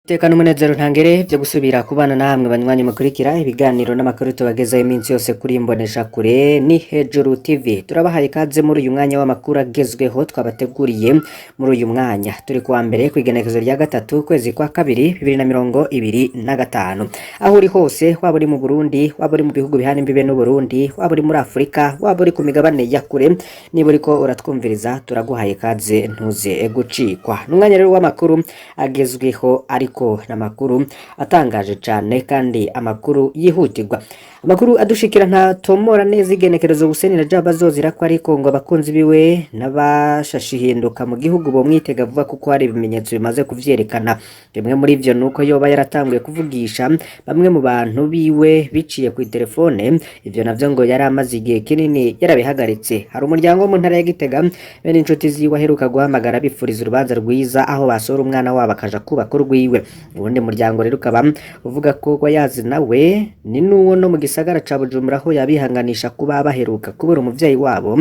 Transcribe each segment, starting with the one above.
Iteka n'umunezero ntangere vyo gusubira kubana namwe banywanyi mukurikira ibiganiro n'amakuru tubagezaho iminsi yose kuri imbonesha kure ni Hejuru TV. Turabahaye ikaze muri uyu mwanya w'amakuru agezweho twabateguriye muri uyu mwanya. Turi kuwa mbere kw'igenekerezo rya gatatu kwezi kwa kabiri 2025. Aho uri hose, waba uri mu Burundi, waba uri mu bihugu bihana imbibe n'Uburundi, waba uri muri Afurika, waba uri ku migabane ya kure, niba uriko uratwumviriza turaguhaye ikaze, ntuze gucikwa. N'umwanya rero w'amakuru agezweho, ariko n'amakuru atangaje cane kandi amakuru yihutirwa. Amakuru adushikira ntatomora neza igenekerezo Hussein Rajab azozira ko, ariko ngo abakunzi biwe n'abashashihinduka mu gihugu bomwitega vuba kuko hari ibimenyetso bimaze kuvyerekana. Bimwe muri ivyo nuko yoba yaratanguye kuvugisha bamwe mu bantu biwe biciye ku telefone, ivyo navyo ngo yari amaze igihe kinini yarabihagaritse. Hari umuryango wo mu ntara ya Gitega bene inshuti ziwe aheruka guhamagara bifuriza urubanza rwiza aho basora umwana wabo akaja kubaka urwiwe. Uwundi muryango rero ukaba uvuga ko wayazi nawe ni n'uwo no mu gisagara ca Bujumbura, aho yabihanganisha kuba baheruka kubura umuvyeyi wabo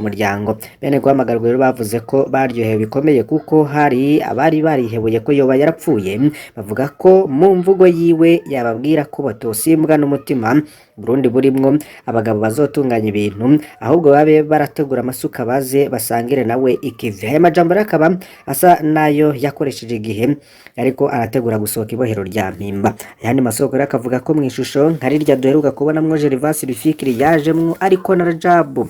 muryango. Bene guhamagarwa rero bavuze ko baryohewe bikomeye kuko hari abari barihebuye ko yoba yarapfuye. Bavuga ko mu mvugo yiwe yababwira ko batosimbwa n'umutima, Burundi burimwo abagabo bazotunganya ibintu, ahubwo babe barategura amasuka baze basangire nawe ikivi. Aya majambo rero akaba asa nayo yakoresheje igihe ariko arategura gusohoka ibohero rya Mpimba. Ayandi masoko rero akavuga ko mu ishusho nka rirya duheruka kubonamwo Gervas Rufyikiri yajemwo, ariko na Rajabu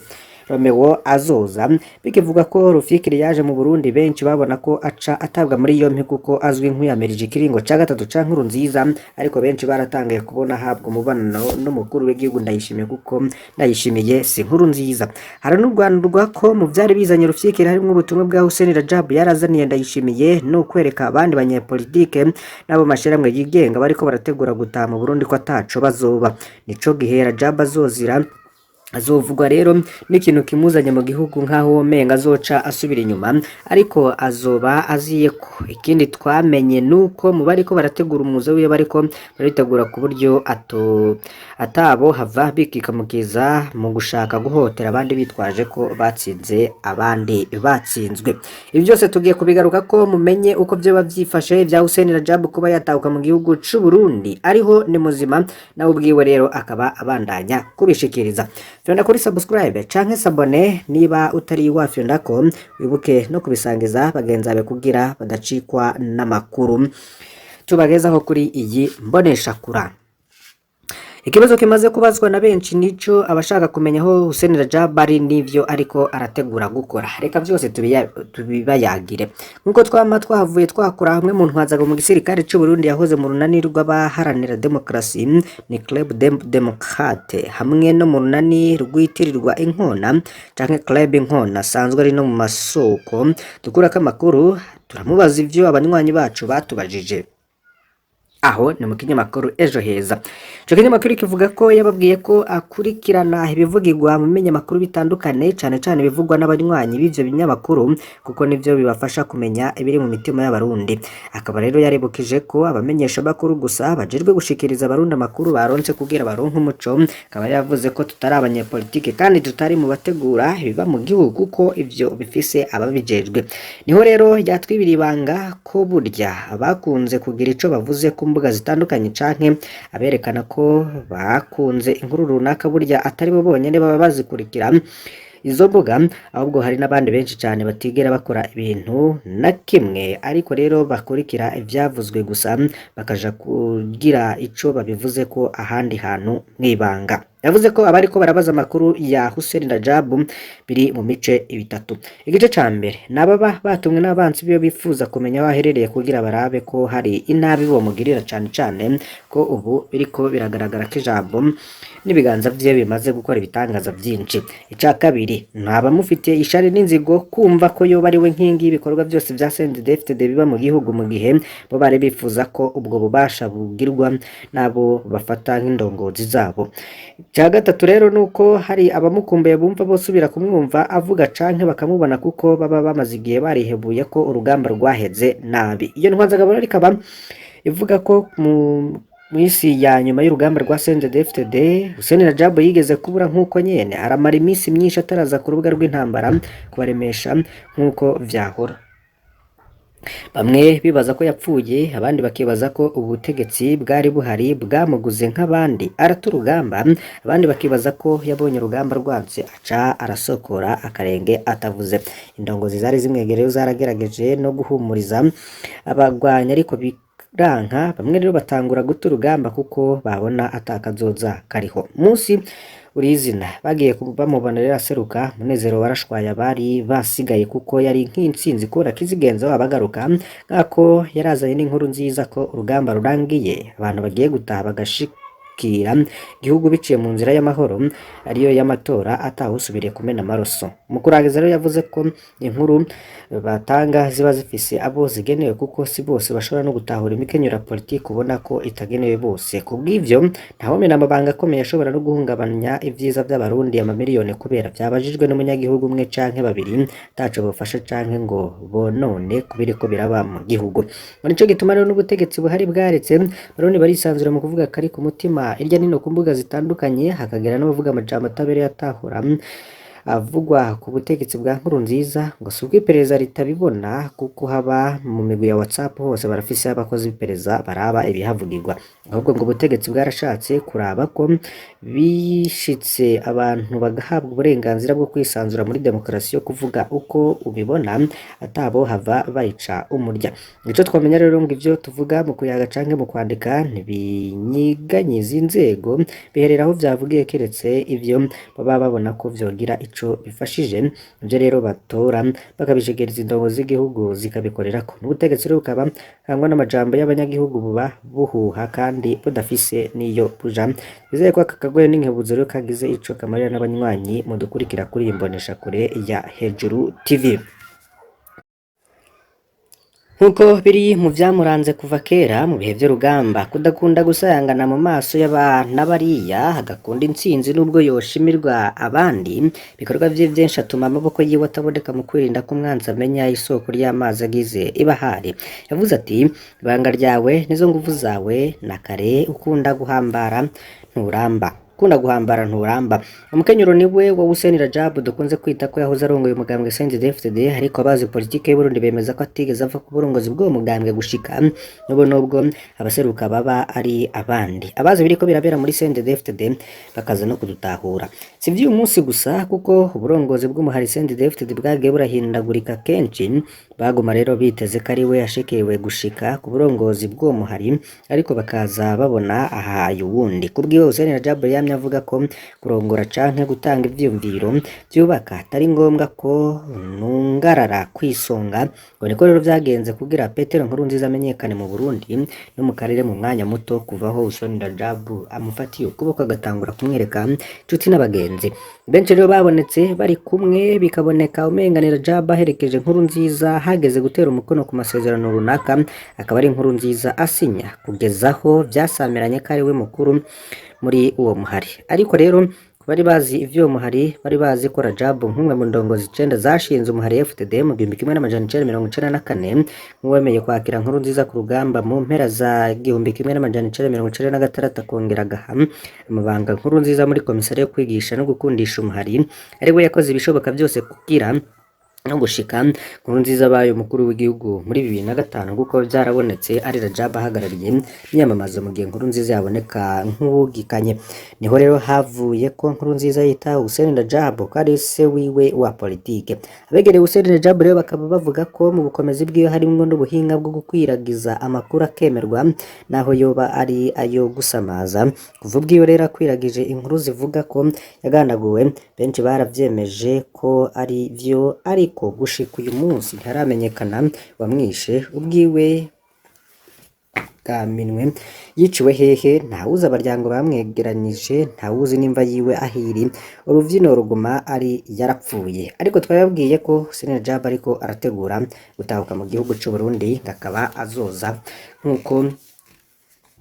Romeo azoza. Bikivuga ko Rufyikiri yaje mu Burundi, benshi babona ko aca atabwa muri yompi kuko azwi nk'uyamirije ikiringo ca gatatu ca Nkurunziza, ariko benshi baratangaye kubona ahabwa umubonano n'umukuru w'igihugu Ndayishimiye, kuko Ndayishimiye si Nkurunziza. Haranurwanurwa ko mu vyari bizanye Rufyikiri harimwo ubutumwa bwa Hussein Rajab yarazaniye Ndayishimiye no kwereka abandi banyepolitike n'abo mashirahamwe yigenga bariko barategura gutaha mu Burundi ko ataco bazoba. Nico gihe Rajab azozira azovugwa rero n'ikintu kimuzanye mu gihugu, nk'aho womenga azoca asubira inyuma, ariko azoba aziye ko. Ikindi twamenye nuko mu bariko barategura umuzo wiwe bariko baritegura ku buryo ato atabo hava bikikamukiza mu gushaka guhotera abandi bitwaje ko batsinze abandi batsinzwe. Ibi byose tugiye kubigaruka ko mumenye uko vyoba vyifashe vya Hussein Rajab kuba yatahuka mu gihugu c'u Burundi, ariho ni muzima, nawe ubwiwe rero akaba abandanya kubishikiriza. Fyonda kuri subscribe canke s'abonner niba utari wafyondako, wibuke no kubisangiza bagenzi bawe kugira badacikwa n'amakuru tubagezaho kuri iyi mboneshakura. Ikibazo kimaze kubazwa na benshi nico abashaka kumenya aho Hussein Rajab ari n'ivyo ariko arategura gukora. Reka vyose tubibayagire. Nkuko twama twahavuye twakura hamwe mu ntwazaga mu gisirikare c'u Burundi yahoze mu runani rw'abaharanira demokarasi, ni Club des Démocrates, hamwe no mu runani rwitirirwa Inkona canke Club Inkona, asanzwe ari no mu masoko dukurako amakuru. Turamubaza ivyo abanywanyi bacu batubajije, aho ni mu kinyamakuru Ejo Heza. Ico kinyamakuru kivuga ko yababwiye ko akurikirana ibivugirwa mu binyamakuru bitandukanye, cane cane ibivugwa n'abanywanyi b'ivyo binyamakuru, kuko nivyo bibafasha kumenya ibiri mu mitima y'Abarundi. Akaba rero yaribukije ko abamenyesha makuru gusa bajejwe gushikiriza Abarundi amakuru baronse kugira baronke umuco. Akaba yavuze ko tutari abanyepolitike kandi tutari mu bategura ibiba mu gihugu, kuko ivyo bifise ababijejwe. Niho rero yatwibira ibanga ko burya bakunze kugira ico bavuze ku mbuga zitandukanye canke aberekana ko bakunze inkuru runaka, burya atari bo bonyene baba bazikurikira izo mbuga, ahubwo hari n'abandi benshi cane batigera bakora ibintu na kimwe, ariko rero bakurikira ivyavuzwe gusa bakaja kugira ico babivuze ko ahandi hantu mw'ibanga. Yavuze ko abariko barabaza amakuru ya Hussein Rajab biri mu mice ibitatu. Igice ca mbere ni ababa batumwe n'abansi biwe bifuza kumenya aho aherereye kugira barabe ko hari inabi bomugirira, cane cane ko ubu biriko biragaragara ko ijambo n'ibiganza vyiwe bimaze gukora ibitangaza vyinshi. Ica kabiri ni abamufitiye ishari n'inzigo kumva ko yoba ari we nkingi y'ibikorwa byose vya CNDD-FDD biba mu gihugu, mu gihe bo bari bifuza ko ubwo bubasha bugirwa n'abo bafata nk'indongozi zabo. Icya gatatu rero ni uko hari abamukumbuye bumva bosubira kumwumva avuga canke bakamubona, kuko baba bamaze igihe barihebuye ko urugamba rwaheze nabi. Iyo ntwazagabo rero ikaba ivuga ko mu minsi ya nyuma y'urugamba rwa CNDD-FDD Hussein Rajab yigeze kubura nk'uko nyene aramara iminsi myinshi ataraza ku rubuga rw'intambara kubaremesha nk'uko vyahora. Bamwe bibaza ko yapfuye, abandi bakibaza ko ubutegetsi bwari buhari bwamuguze nk'abandi arata urugamba, abandi bakibaza ko yabonye urugamba rwanse aca arasokora akarenge atavuze. Indongozi zari zimwegereye zaragerageje no guhumuriza abagwanya ariko biranka, bamwe rero batangura guta urugamba kuko babona atakazoza kariho. Munsi urizina bagiye bamubona rero aseruka, Munezero warashwaye abari basigaye kuko yari nk'intsinzi kubona Kizigenza wabo agaruka, nk'ako yarazanye n'inkuru nziza ko urugamba rurangiye, abantu bagiye gutaha bagashikira igihugu biciye mu nzira y'amahoro ariyo y'amatora atawusubiriye kumena amaraso. Mu kurangiza rero yavuze ko inkuru batanga ziba zifise abo zigenewe kuko si bose bashobora no gutahura imikenyero ya politiki ubona ko itagenewe bose. Kubw'ivyo ntawomena amabanga akomeye ashobora no guhungabanya ivyiza vy'abarundi amamiliyoni kubera vyabajijwe n'umunyagihugu umwe canke babiri ataco bofasha canke ngo bonone kubiriko biraba mu gihugu. Ngo nico gituma rero n'ubutegetsi buhari bwaretse abarundi barisanzura mu kuvuga kari ku mutima irya nino ku mbuga zitandukanye, hakagera n'abavuga amajambo atabereye atahura avugwa ku butegetsi bwa Nkurunziza, ngo si uko iperereza ritabibona kuko haba mu migwi ya WhatsApp hose barafise abakozi b'iperereza baraba ibihavugirwa, ahubwo ngo ubutegetsi bwarashatse kuraba ko bishitse abantu bagahabwa uburenganzira bwo kwisanzura muri demokarasi yo kuvuga uko ubibona atabo hava bayica umurya. Ico twamenya rero ngo ivyo tuvuga mu kuyaga canke mu kwandika ntibinyiganyiza inzego, biherera aho vyavugiye keretse ivyo baba babona ko vyogira ico bifashije, ivyo rero batora bakabishikereza indongo z'igihugu zikabikorerako. N'ubutegetsi rero bukaba hangwa n'amajambo y'abanyagihugu buba buhuha kandi budafise n'iyo buja. Nizeye ko aka kagohe n'inkebuzo rero kagize ico kamarira n'abanywanyi mudukurikira kuri iyi mboneshakure ya Hejuru TV. Nkuko biri mu vyamuranze kuva kera mu bihe vy'urugamba, kudakunda gusayangana mu maso y'abana bariya, agakunda intsinzi nubwo yoshimirwa abandi, ibikorwa vye vyinshi atuma amaboko yiwe ataboneka mu kwirinda ko umwanzi amenya isoko ry'amazi agize ibahari. Yavuze ati ibanga ryawe nizo nguvu zawe, na kare ukunda guhambara nturamba. Ukunda guhambara nturamba. Umukenyero niwe wa Hussein Rajab dukunze kwita ko yahoze arongoye umugambwe CNDD-FDD, ariko abazi politike y'u Burundi bemeza ko atigeze ava ku burongozi bw'uwo mugambwe gushika n'ubu, nubwo abaseruka baba ari abandi. Abazi biriko birabera muri CNDD-FDD bakaza no kudutahura. Si vy'uyu munsi gusa kuko uburongozi bw'umuhari CNDD-FDD bwagiye burahindagurika kenshi, baguma rero biteze ko ari we yashekewe gushika ku burongozi bw'uwo muhari, ariko bakaza babona ahaye uwundi. Kubwiwe Hussein Rajab yamye avuga ko kurongora canke gutanga ivyiyumviro vyubaka atari ngombwa ko nungarara kwisonga, ngo niko rero vyagenze kugira Petero Nkurunziza amenyekane mu Burundi no mu karere mu mwanya muto kuva aho Hussein Rajab amufatiye ukuboko agatangura kumwereka inshuti n'abagenzi. Benshi rero babonetse bari kumwe, bikaboneka umenga ni Rajab aherekeje Nkurunziza hageze gutera umukono ku masezerano runaka, akaba ari Nkurunziza asinya, kugeza aho vyasamiranye ko ari we mukuru muri uwo muhari. Ariko rero bari bazi ivy'uwo muhari, bari bazi ko Rajab nk'umwe mu ndongozi icenda zashinze umuhari FDD mu 1994, nk'uwemeye kwakira Nkurunziza ku rugamba mu mpera za 1996, akongera agaha amabanga Nkurunziza muri komisariya yo kwigisha no gukundisha umuhari, ari we yakoze ibishoboka byose kugira no gushika Nkurunziza abaye umukuru w'igihugu muri 2005, kuko vyarabonetse ari Rajab ahagarariye imyamamazo mu gihe Nkurunziza yaboneka nk'uwugikanye. Niho rero havuye ko Nkurunziza yita Hussein Rajab ko ari se wiwe wa politike. Abegereye Hussein Rajab rero bakaba bavuga ko mu bukomezi bwiwe harimwo n'ubuhinga bwo gukwiragiza amakuru akemerwa naho yoba ari ayo gusamaza. Kuva ubwiwe rero akwiragije inkuru zivuga ko yagandaguwe, benshi baravyemeje ko ari vyo, ariko gushika uyu munsi ntiharamenyekana wamwishe. Ubwiwe bwa minwe yiciwe hehe, ntawuzi abaryango bamwegeranyije, ntawuzi n'imva yiwe ahiri, uruvyino ruguma ari yarapfuye. Ariko twababwiye ko Hussein Rajab ariko arategura gutahuka mu gihugu c'u Burundi, akaba azoza nkuko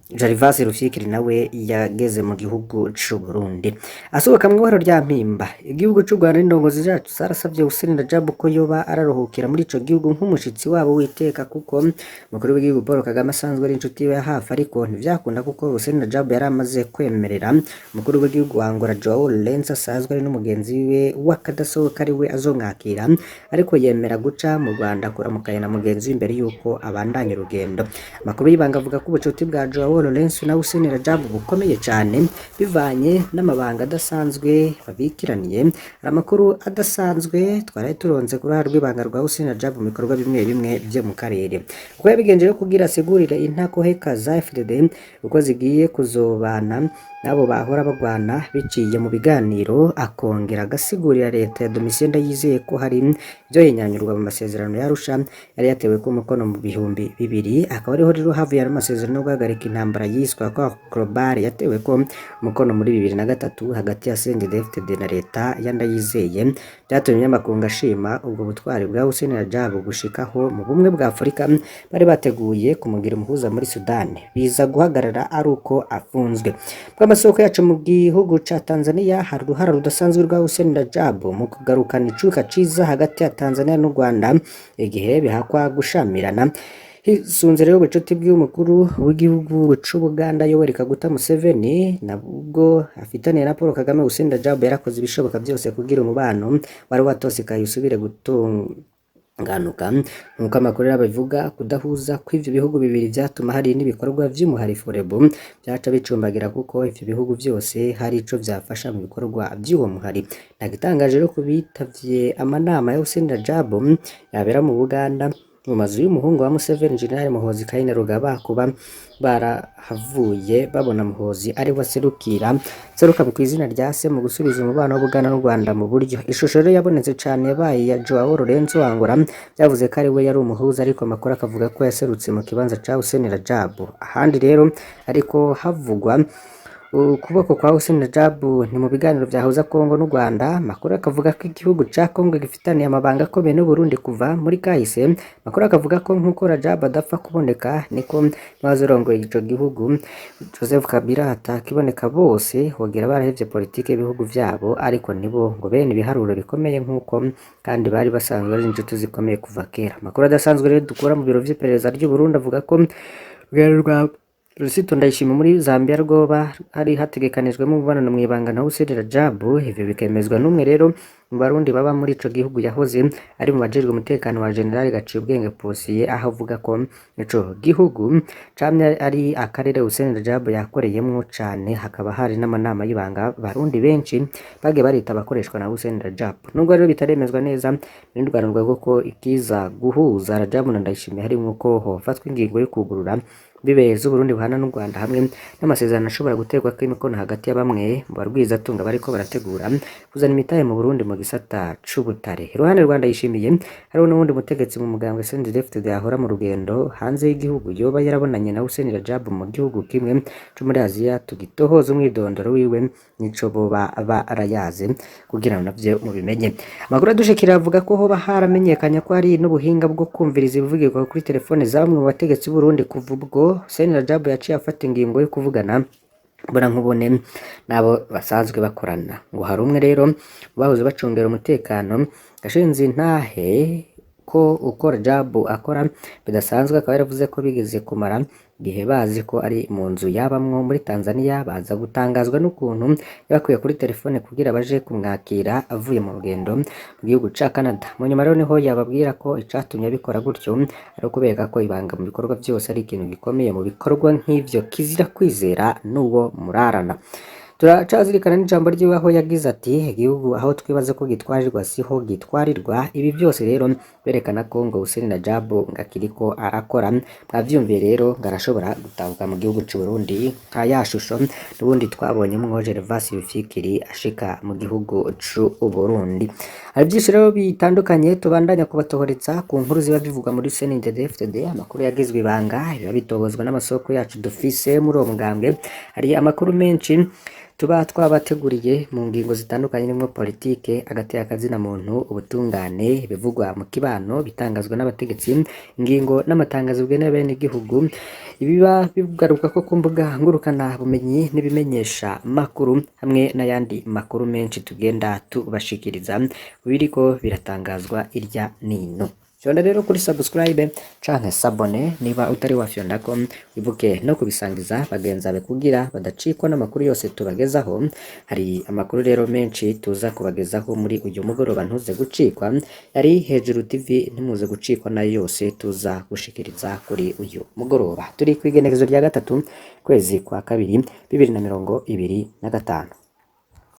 Gervas Rufyikiri nawe yageze mu gihugu c'u Burundi asohoka mw'ibohero rya Mpimba. Igihugu c'u Rwanda n'indongozi zacu zarasavye Hussein Radjabu ko yoba araruhukira muri ico gihugu nk'umushitsi wabo w'iteka, kuko umukuru w'igihugu Paul Kagame asanzwe ari inshuti yiwe ya hafi, ariko ntivyakunda kuko Hussein Radjabu yari amaze kwemerera umukuru w'igihugu wa Angola Joao Lourenço, asanzwe ari n'umugenzi wiwe w'akadasohoka, ari we azomwakira, ariko yemera guca mu Rwanda kuramukanya na mugenzi we imbere yuko abandanya urugendo. Amakuru y'ibanga avuga ko ubucuti bwa Joao Lourenço na Hussein Radjabu bukomeye cane bivanye n'amabanga adasanzwe babikiraniye. Hari amakuru adasanzwe twaraye turonse ku ruhare rw'ibanga rwa Hussein Radjabu mu bikorwa bimwe bimwe vyo mu karere. Uko yabigenje rero kugira asigurire intakoheka za FDD uko zigiye kuzobana n'abo bahora bagwana biciye mu biganiro, akongera agasigurira leta ya Domitien Ndayizeye ko hari ivyo hinyanyurwa mu masezerano ya Arusha yari yatewe ku mukono mu 2000, akaba ariho rero havuye amasezerano yo guhagarika intambara yiswe Accord Global yatewe ko umukono muri 2003 hagati ya CNDD-FDD na leta ya Ndayizeye. Byatumye amakungu ashima ubwo butwari bwa Hussein Radjabu gushikaho mu bumwe bwa Afurika bari bateguye kumugira umuhuza muri Sudani, biza guhagarara ari uko afunzwe. Bw'amasoko yacu mu gihugu ca Tanzania, hari uruhara rudasanzwe rwa Hussein Radjabu mu kugarukana icuka ciza hagati ya Tanzania n'u Rwanda igihe bihakwa gushamirana. Hisunze rero ubucuti bw'umukuru w'igihugu c'Ubuganda Yoweri Kaguta Museveni nabwo afitaniye na Paul Kagame, Hussein Radjabu yarakoze ibishoboka byose kugira umubano wari watosekaye usubire gutunganuka. Nk'uko amakuru abivuga, kudahuza kw'ivyo bihugu bibiri vyatuma hari n'ibikorwa vy'umuhari Forebu vyaca bicumbagira, kuko ivyo bihugu vyose hari ico vyafasha mu bikorwa vy'uwo muhari. Nta gitangaje rero ku bitavye amanama ya Hussein Radjabu yabera mu Buganda mu mazu y'umuhungu wa Museveni, General Muhoozi Kainerugaba, kuba barahavuye babona Muhoozi ari we aserukira seruka ku izina rya se mu gusubiza umubano w'Ubuganda n'u Rwanda mu buryo. Ishusho rero yabonetse cane yabaye ya Joao Lourenço Angola, byavuze ko ari we yari umuhuza, ariko amakuru akavuga ko yaserutse mu kibanza ca Hussein Radjabu. Ahandi rero ariko havugwa ukuboko kwa Hussein Radjabu ni mu biganiro vyahuza Kongo n'u Rwanda. Amakuru akavuga ko igihugu ca Kongo gifitaniye amabanga akomeye n'u Burundi kuva muri kahise. Amakuru akavuga ko nk'uko Radjabu adapfa kuboneka niko n'uwazorongoye ico gihugu Joseph Kabila atakiboneka, bose hogira barahevye politike y'ibihugu vyabo, ariko nibo ngo bene ibiharuro bikomeye nk'uko kandi bari basanzwe ari inshuti zikomeye kuva kera. Amakuru adasanzwe rero dukura mu biro vy'iperereza ry'u Burundi avuga ko urugendo rwa Rusito Ndayishimiye muri Zambia rwoba hari hategekanijwemo umubonano mw'ibanga na Hussein Radjabu, ivyo bikemezwa n'umwe rero mu Barundi baba muri ico gihugu yahoze ari mu bajejwe umutekano wa General Gaciyubwenge Posiye, aho avuga ko ico gihugu camye ari akarere Hussein Radjabu yakoreyemwo cane, hakaba hari n'amanama y'ibanga Barundi benshi bagiye barita abakoreshwa na Hussein Radjabu. Nubwo rero bitaremezwa neza, n'urwanurwa ko ikiza guhuza Radjabu na Ndayishimiye harimwo ko hofatwa ingingo yo kugurura imbibe z'Uburundi buhana n'u Rwanda, hamwe n'amasezerano ashobora guterwako imikono hagati ya bamwe mu barwizatunga bariko barategura kuzana imitahe mu Burundi mu gisata c'ubutare. Iruhande rwa Ndayishimiye hariho n'uwundi mutegetsi mu mugambwe CNDD-FDD yahora mu rugendo hanze y'igihugu yoba yarabonanye na Hussein Radjabu mu gihugu kimwe co muri Aziya, tugitohoza umwidondoro wiwe nico boba barayaze kugira ngo navyo mubimenye. Amakuru adushikira avuga ko hoba haramenyekanye ko hari n'ubuhinga bwo kumviriza ibivugirwa kuri telefone za bamwe mu bategetsi b'Uburundi. Kuva ubwo Hussein Radjabu yaciye afata ingingo yo kuvugana mbona nkubone n'abo basanzwe bakorana. Ngo hari umwe rero bahoze bacungera umutekano gashinze intahe ko uko Radjabu akora bidasanzwe, akaba yaravuze ko bigeze kumara igihe bazi ko ari mu nzu yabamwo muri Tanzania, baza gutangazwa n'ukuntu yabakuye kuri telefone kugira baje kumwakira avuye mu rugendo mu gihugu ca Canada. Mu nyuma rero niho yababwira ko icatumye abikora gutyo ari ukubereka ko ibanga mu bikorwa vyose ari ikintu gikomeye, mu bikorwa nk'ivyo kizira kwizera n'uwo murarana. Turacazirikana n'ijambo ryiwe aho yagize ati: "Igihugu aho twibaza ko gitwarirwa siho gitwarirwa." Ibi byose rero berekana ko ngo Hussein Radjabu ngo akiriko arakora. Mwavyumviye rero ngo arashobora gutahuka mu gihugu c'u Burundi nka ya shusho n'ubundi twabonyemwo Gervas Rufyikiri ashika mu gihugu c'u Burundi. Hari byinshi rero bitandukanye tubandanya kubatohoretsa ku nkuru ziba zivugwa muri CNDD-FDD, amakuru yagizwe ibanga biba bitobozwa n'amasoko yacu dufise muri uwo mugambwe. Hari amakuru menshi Tuba twabateguriye mu ngingo zitandukanye harimwo politike, agateka kazina muntu, ubutungane, ibivugwa mu kibano, bitangazwa n'abategetsi, ingingo n'amatangazo bigenewe abenegihugu, ibiba bigaruka ko ku mbuga ngurukana bumenyi n'ibimenyesha makuru hamwe n'ayandi makuru menshi tugenda tubashikiriza biriko biratangazwa irya nino. Fyonda rero kuri subscribe canke s'abonner niba utari wafyondako, wibuke no kubisangiza bagenzi bawe kugira badacikwa n'amakuru yose tubagezaho. Hari amakuru rero menshi tuza kubagezaho muri uyu mugoroba, ntuze gucikwa. Yari Hejuru TV, ntimuze gucikwa nayo yose tuza gushikiriza kuri uyu mugoroba. Turi kw'igenekerezo rya 3 kwezi kwa kabiri 2025.